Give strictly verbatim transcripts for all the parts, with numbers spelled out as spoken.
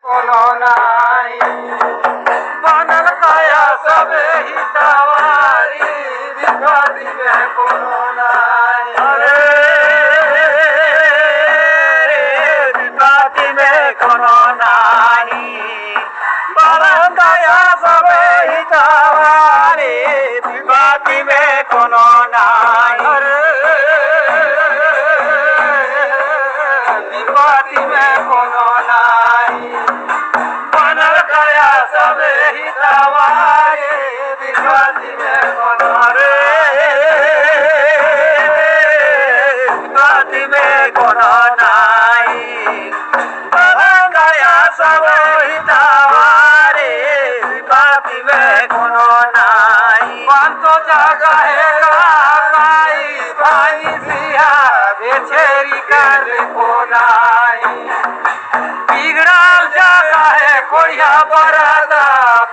कोनो नाही। बनल काया सबे हितवारी, विपत्ति में कोनो नाही। अरे, विपत्ति में कोनो नाही। बनल काया सबे हितवारी, विपत्ति में कोनो नाही। अरे, विपत्ति में कोनो नाही। बनल काया सबे हितवारी, विपत्ति में कोनो नाही। विपत्ति में कोनो नाही। बनल काया सबे हितवारी, विपत्ति में कोनो नाही। पंतो जगहे गा गाई भैंसिया, ए छेरी कर ले कोनाई। बिगड़ल जगहे कोरिया बरदा,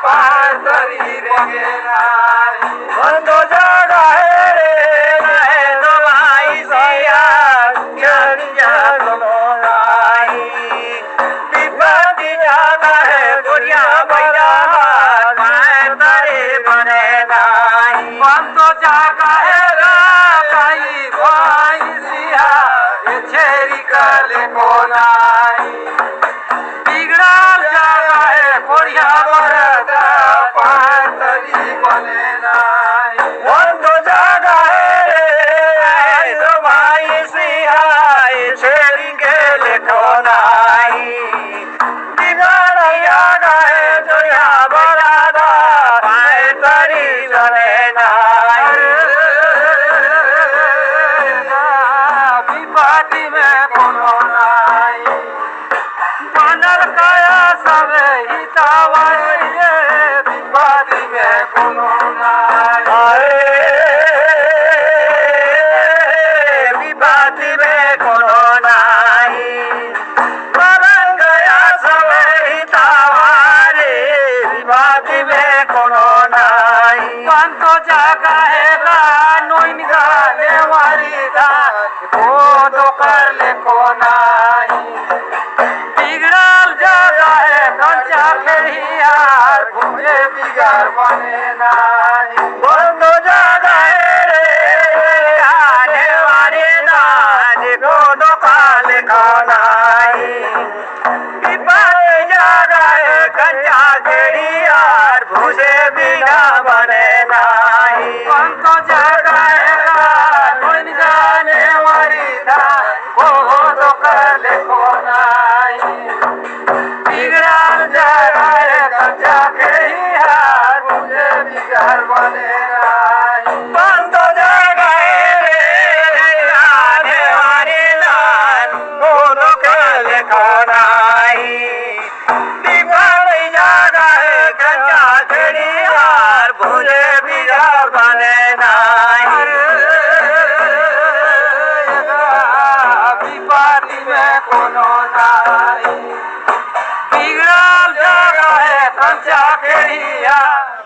पार तरी रे गे नाही। पंतो जगहे रे, रहे तो भैंसिया, ज्ञान ज्ञान लो नाही। विपत्ति ज्यादा है, दुनिया भैया, पाए तरे बने नाही। पंतो जगहे गा गाई भैंसिया, ए छेरी कर ले कोनाई। बिगड़ल जगहे कोरिया बरदा, पाए तरी बने नाही। पंतो जगहे रे, रहे तो भैंसिया, ए छेरी के ले कोनाई। बिगड़ल जगहे कोरिया बरदा, पाए तरी बने नाही। विपत्ति में कोनो नाही। बनल काया सबे हितवारी रे, विपत्ति में कोनो नाही। अरे, विपत्ति में कोनो नाही। बनल काया सबे हितवारी, विपत्ति में कोनो नाही। पंतो जगहे गा नोइन गा नेवारी दा, गोदो कर ले कोनाई। बिगड़ल जगहे कंचा खेड़ियार, भूजे बिगाड़ बने नाही। पंतो जगहे रे, आने वाली दाज गोदो कर ले कोनाई। विपत्ति जगहे कंचा खेड़ियार, भूजे बिना बने नाही। पंतो जगहे गा नोइन गा नेवारी दा, गोदो कर ले कोनाई। बिगड़ल जगहे कंचा खेड़ियार, भूजे बिगाड़ बने नाही। पंतो जगहे रे, आने वाली दान, गोदो कर ले कोनाई। बिगड़ल जगहे कंचा खेड़ियार, भूजे बिगाड़ बने नाही। विपत्ति में कोनो नाही। बिगड़ल जगहे कंचा खेड़ियार,